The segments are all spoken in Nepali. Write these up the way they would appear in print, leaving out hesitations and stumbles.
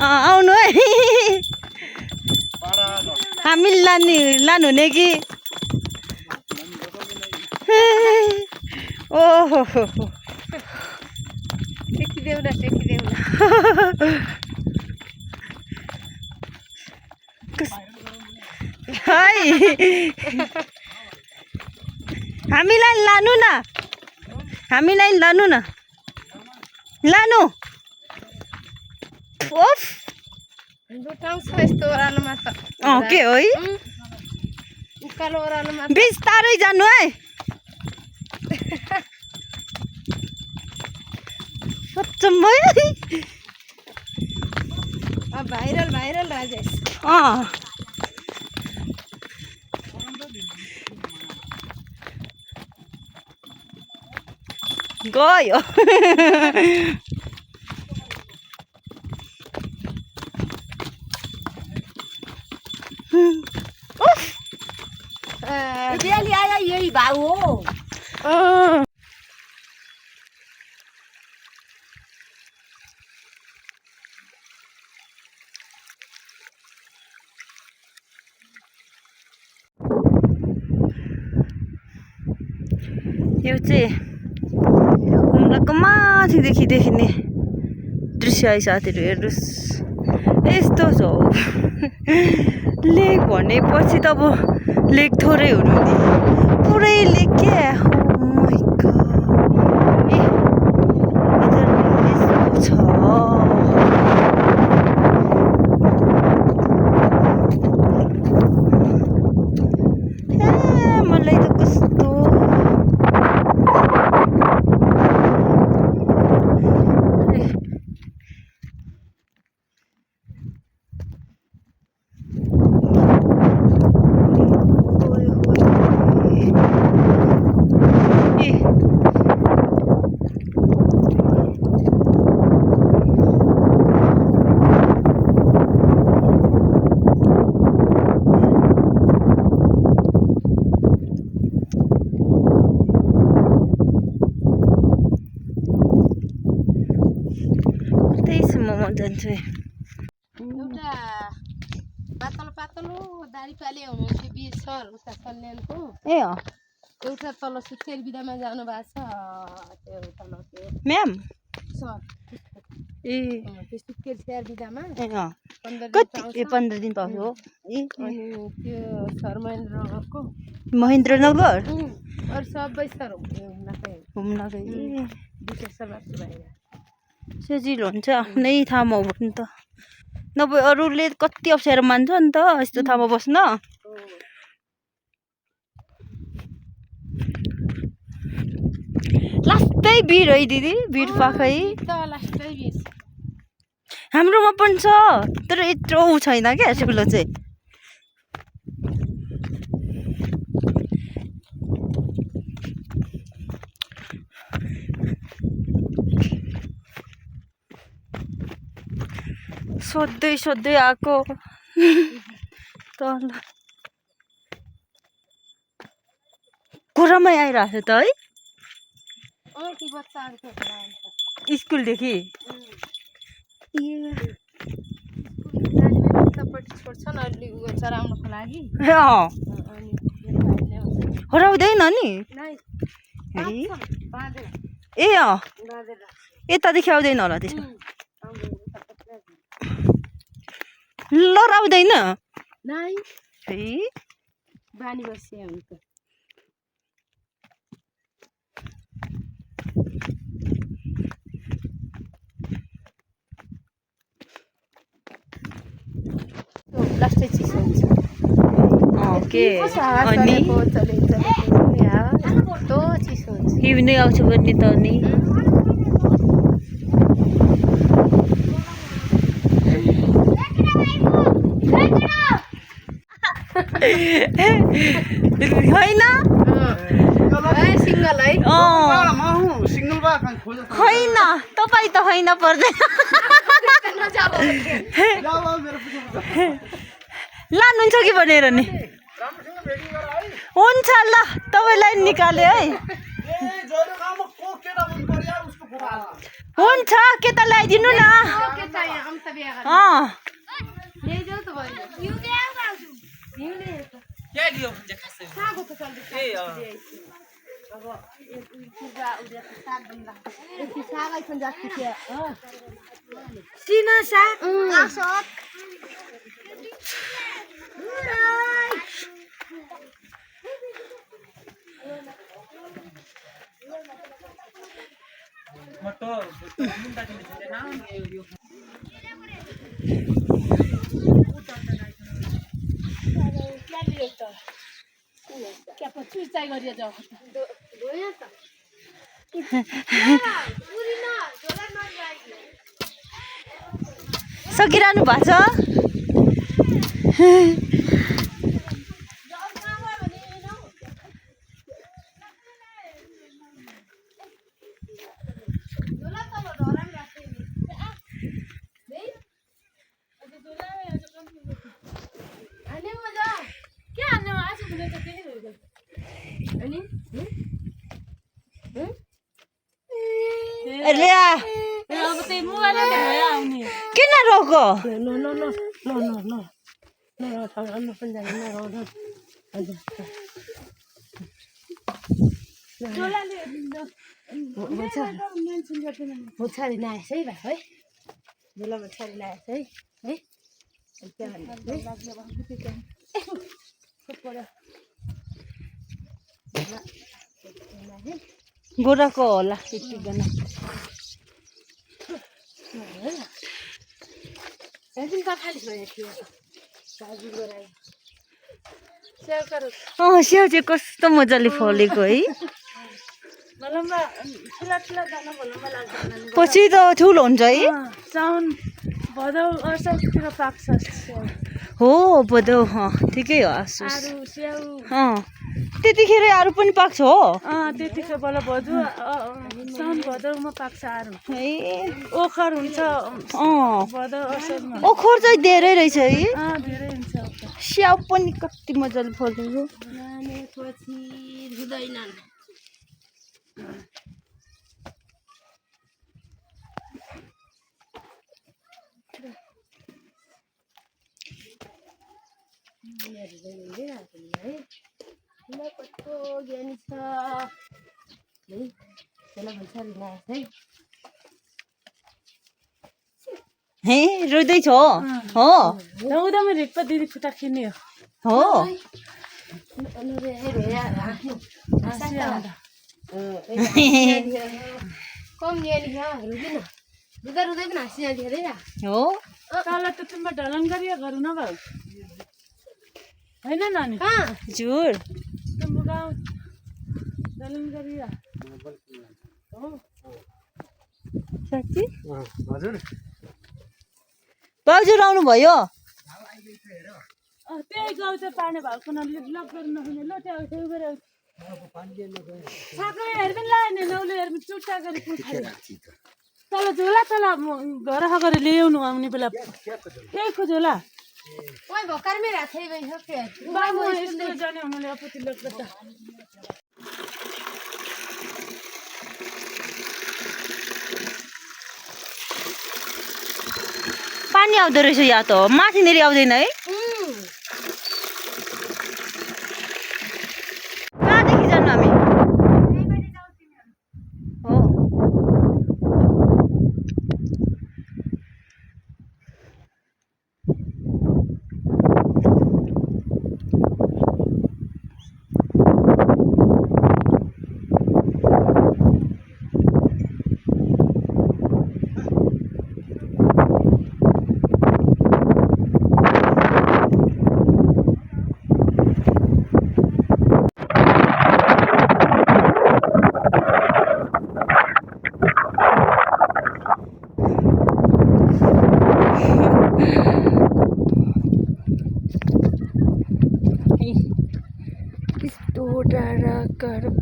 आउनु है हामी लानुहुने कि ओहो टेकिदेऊ न है हामीलाई लानु न लानु ओफ दुटाउँछ यस्तो ओह्रालोमा त के हो है उकालो ओह्रालोमा बिस्तारै जानु है सच्चमै भाइरल राजेश गयो आया यही भाउ हो यो चाहिँ हुम्लाको माथिदेखि देखिने दृश्य है साथीहरू हेर्नुहोस् यस्तो छ लेक भनेपछि त अब लेक थोरै हुनु नि पुरै लेक क्या माइ गॉड छ मलाई त कस्तो जान्छु एउटा पातलो दारीपाले हुनुहुन्छ बी सर उता कल्याणको ए एउटा तल शिक्षक विधामा जानु भएको छ त्यो तल म्याम सर ए त्यो शिक्षक विधामा कति 15 दिन पाउँछ हो अनि त्यो सर महेन्द्रको महेन्द्रनगर अरू सबै सर घुम्नकै विशेष बाहिर सजिलो हुन्छ आफ्नै ठाउँमा हो भने त नभए अरूले कति अप्ठ्यारो मान्छ नि त यस्तो ठाउँमा बस्न लास्टै भिड है दिदी भिड पाखै हाम्रोमा पनि छ तर यत्रो छैन क्या ठुलो चाहिँ सोध्दै आएको तल घोरामै आइरहेको छ त है स्कुलदेखि चराउनको लागि हराउँदैन नि ए यतादेखि आउँदैन होला त्यसमा लराउँदैन है बानी बसे हुन्छ लास्टै चिसो हुन्छ ओके अनि चिसो हुन्छ हिउँदै आउँछ भने त अनि होइन होइन तपाईँ त होइन पर्दैन लानुहुन्छ कि भनेर नि हुन्छ ल तपाईँलाई निकाल्यो है हुन्छ केटा ल्याइदिनु न के चाहियो हम त बिहा गर्ने ल्याइ जाऊ त भयो क्या लियो भन्छ खासै सागो त चल्दै ए अब एक पूजा उद्या साग बन्दा यति सागै छन् जति थियो सिना साग आसक मटो मुन्टा दिन्छ ना यो क्या लियो त क्या प चुइचाइ गरिए जाऊ गयो त पुरी न झोला नजाइयो सकिरहनु भएको छ ल्या किन रोको मोछारी नआएछ है भाइ है झोला मोछारी नआएछ है गोराको होला यतिजना स्याउ चाहिँ कस्तो मजाले फलेको है पछि त ठुलो हुन्छ है साउन भदौ असोजतिर पाक्छ हो भदौ ठिकै हो आसुस आरु स्याउ त्यतिखेर अरू पनि पाक्छ हो त्यतिखेर बल्ल भदौ साउन भदौमा पाक्छ आरु है ओखर हुन्छ भदौ असोजमा ओखर चाहिँ धेरै रहेछ है धेरै हुन्छ स्याउ पनि कति मजाले फलेको पछि हुँदैनन् कस्तो ज्ञानी छ है त्यसलाई भन्छ रिनाएछ है हे रोइदैछ हो उदामा रिक्पा दिदी खुट्टा किन्ने हो कम ज्ञानी छ रुदिन रुँदा रुँदै पनि हाँसिहाल्थ्यो अरे हो तल त तिम्रो ढलन गरिया गरौँ न भाउ होइन नानी हजुर तिम्रो गाउँ ढलन गरिया साँच्ची भाउजू आउनु भयो त्यही गाउँ चाहिँ पानी भएको हुनाले ब्लक गर्नु नहुने ल त्यहाँ छेउ गएर साकै हेर्बिन लायो नि नौले हेर्बिन चुट्टा गरी तल झोला तल घर गएर ल्याउनु आउने बेला त्यहीको झोला ओइ भर्खरमै राखै गइसक्यो बाबु स्कुल जाने हुनाले अपत्ति लाग्छ पानी आउँदो रहेछ या त माथिनेरि आउँदैन है कहाँदेखि जानु हामी हो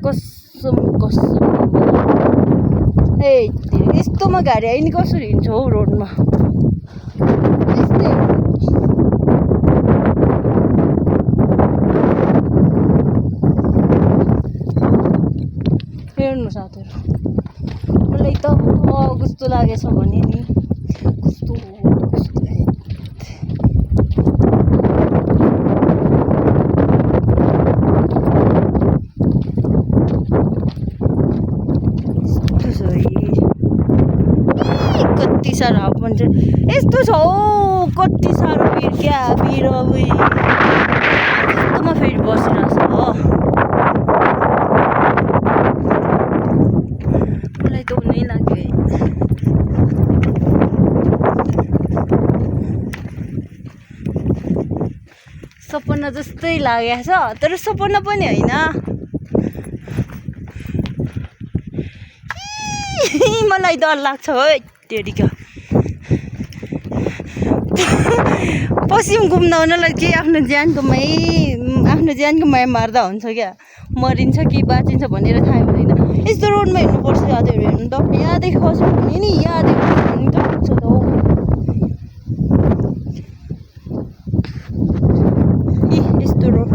कसम ए यस्तोमा गाडी आइन कसरी हिँड्छ हौ रोडमा हेर्नु साथीहरु मलाई त कस्तो लागेछ भने नि कस्तो कति साह्रो हाफ भन्छ यस्तो छ हौ कति साह्रो भिड क्या भिड यस्तोमा फेरि बसिरहेछ हो मलाई त हुनै लाग्यो है। सपना जस्तै लागेको छ तर सपना पनि होइन मलाई डर लाग्छ है तेरिका पश्चिम घुम्न हुनलाई के आफ्नो ज्यानको माया मार्दा हुन्छ क्या मरिन्छ कि बाँचिन्छ भनेर थाहा हुँदैन यस्तो रोडमा हिँड्नुपर्छ यादहरू हेर्नु त यहाँदेखि खस्यो भने नि यहाँदेखि खस्यो भने त पुग्छ त हौ यस्तो रोड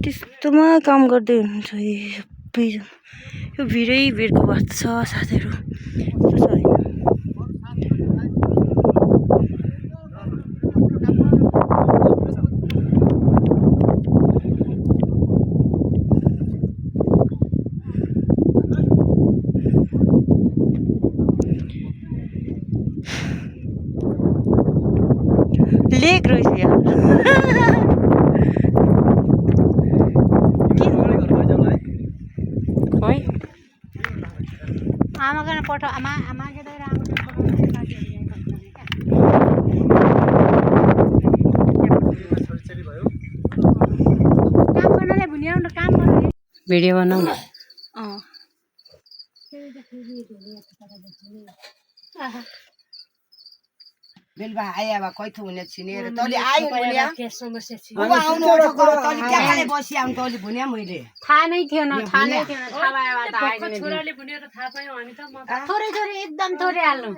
त्यस्तोमा काम गर्दै हुनुहुन्छ यो भिडै भिडको बात छ साथीहरू त्यस्तो होइन लेक रहेछ यार आमाको पठाउ आमाके त काम गर्नलाई भुनिआउनु काम गर्नु भिडियो बनाऊ बेलुका आया बा कैथो हुने छिनेर तले आइ भुनिया के समस्या छ उ आउनु पर्छ तले क्याले बसी आउनु तले भुनिया मैले थाहा नै थिएन थाहा भए त आइदिने छोराले भुनेर थाहा पायो हामी त म थोरै थोरै एकदम थोरै हाल्नु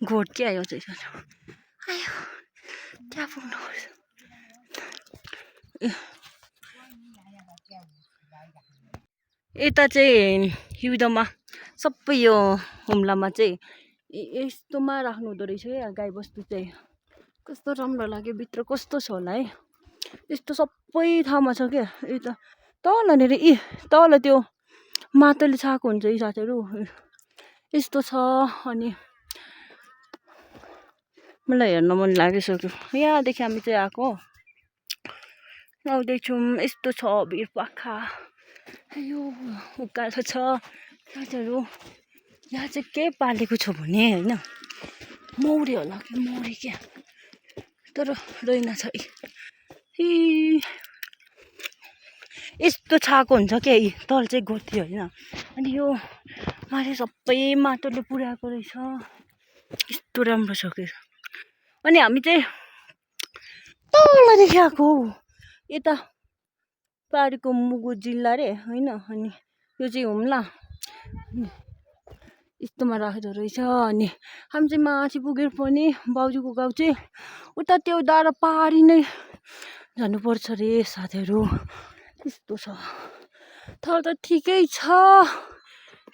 घोट के आयो चाहिँ आयो त्यहाँ पुग्नुपर्छ यता चाहिँ हिउँदमा सबै यो हुम्लामा चाहिँ यस्तोमा राख्नु हुँदो रहेछ क्या गाई बस्तु चाहिँ कस्तो राम्रो लाग्यो भित्र कस्तो छ होला है यस्तो सबै ठाउँमा छ क्या यता तलनिर तल त्यो माटोले छाएको हुन्छ यी साथीहरू यस्तो छ अनि मलाई हेर्न मन लागिसक्यो यहाँदेखि हामी चाहिँ आएको आउँदैछौँ यस्तो छ भिर पाखा यो उकालो छ साथीहरू यहाँ चाहिँ के पालेको छ भने होइन मौरी होला कि मौरी क्या तर रहेनछ यस्तो छाएको हुन्छ क्या तल चाहिँ गोती होइन अनि यो माथि सबै माटोले पुऱ्याएको रहेछ यस्तो राम्रो छ कि अनि हामी चाहिँ तलदेखि आएको हौ यता पाहाडको मुगु जिल्ला रे होइन अनि यो चाहिँ हुम्ला यस्तोमा राखेको रहेछ अनि हामी चाहिँ माथि पुगेर पनि बाउजूको गाउँ चाहिँ उता त्यो डाँडा पारी नै जानुपर्छ रे साथीहरू त्यस्तो छ थर त ठिकै छ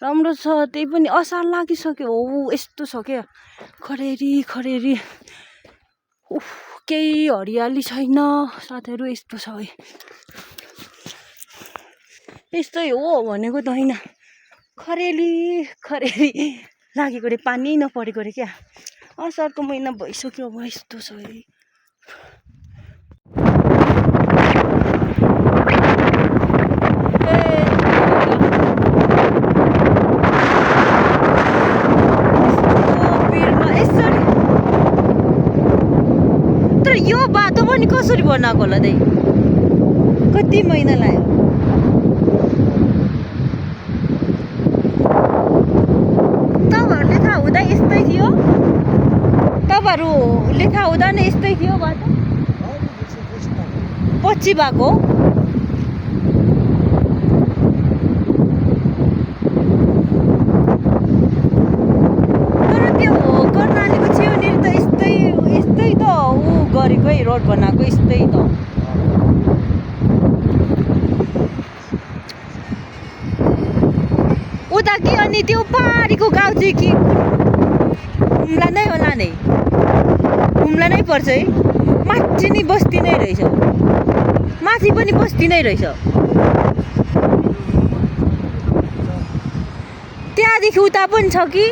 राम्रो छ त्यही पनि असार लागिसक्यो हौ यस्तो छ क्या खरेरी उफ केही हरियाली छैन साथीहरू यस्तो छ है यस्तै हो भनेको त होइन खरेरी लागेको रे पानी नपरेको रे क्या असारको महिना भइसक्यो अब यस्तो छ है तर यो बाटो पनि कसरी बनाएको होला दाइ कति महिना लाग्यो तपाईँहरूले थाहा हुँदा यस्तै थियो तपाईँहरूले थाहा हुँदा नै यस्तै थियो बाटो पछि भएको तर त्यो कर्णाली रोड बनाएको यस्तै त उता कि अनि त्यो पहाडीको गाउँ चाहिँ कि हुम्ला नै होला नि हुम्ला नै पर्छ है माथि नि बस्ती नै रहेछ माथि पनि बस्ती नै रहेछ त्यहाँदेखि उता पनि छ कि